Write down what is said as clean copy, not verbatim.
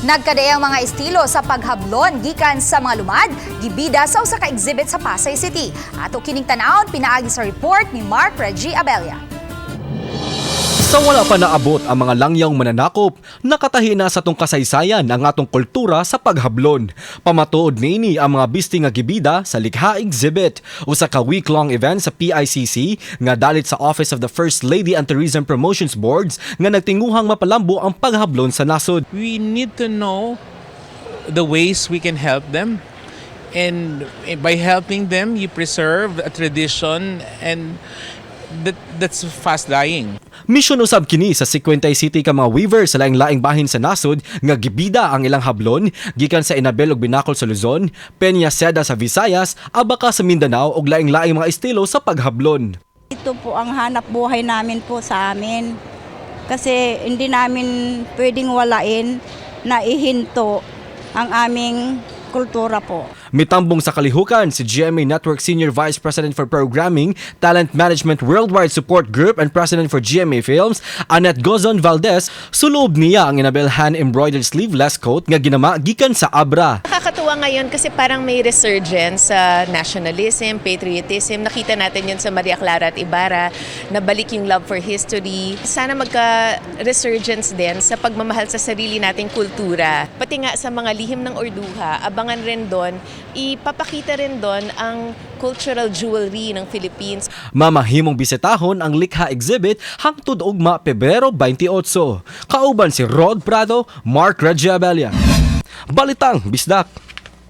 Nagkadaiyang mga estilo sa paghablon gikan sa mga lumad, gibida sa usa ka exhibit sa Pasay City. Ato kining tan-awon pinaagi sa report ni Mark Reggie Abella. Sa wala pa naabot ang mga langyang mananakop, nakatahi na sa atong kasaysayan ang atong kultura sa paghablon. Pamatuod niini ang mga bisti nga gibida sa Likha Exhibit, usa ka week-long event sa PICC nga dalit sa Office of the First Lady and Tourism Promotions Boards nga nagtinguhang mapalambo ang paghablon sa nasod. We need to know the ways we can help them. And by helping them, you preserve a tradition and that's fast dying. Misyon usab kini sa 50 City ka mga weaver sa laing-laing bahin sa nasod nga gibida ang ilang hablon gikan sa Inabel ug Binakol sa Luzon, Peña Seda sa Visayas, Abaka sa Mindanao ug laing-laing mga estilo sa paghablon. Ito po ang hanap buhay namin po sa amin. Kasi hindi namin pwedeng walain na ihinto ang aming kultura po. Mitambong sa kalihukan si GMA Network Senior Vice President for Programming, Talent Management Worldwide Support Group and President for GMA Films, Annette Gozon Valdez, suloob niya ang Inabel hand embroidered sleeveless coat nga ginama gikan sa Abra. Nakakatuwa ngayon kasi parang may resurgence sa nationalism, patriotism. Nakita natin yun sa Maria Clara at Ibarra, nabalik yung love for history. Sana magka-resurgence din sa pagmamahal sa sarili nating kultura. Pati nga sa mga lihim ng Urduja, abangan rin doon, ipapakita rin doon ang cultural jewelry ng Philippines. Mamahimong bisitahon ang Likha Exhibit hangtod ugma Pebrero 28. Kauban si Rod Prado, Mark Regiabelia. Balitang Bisdak.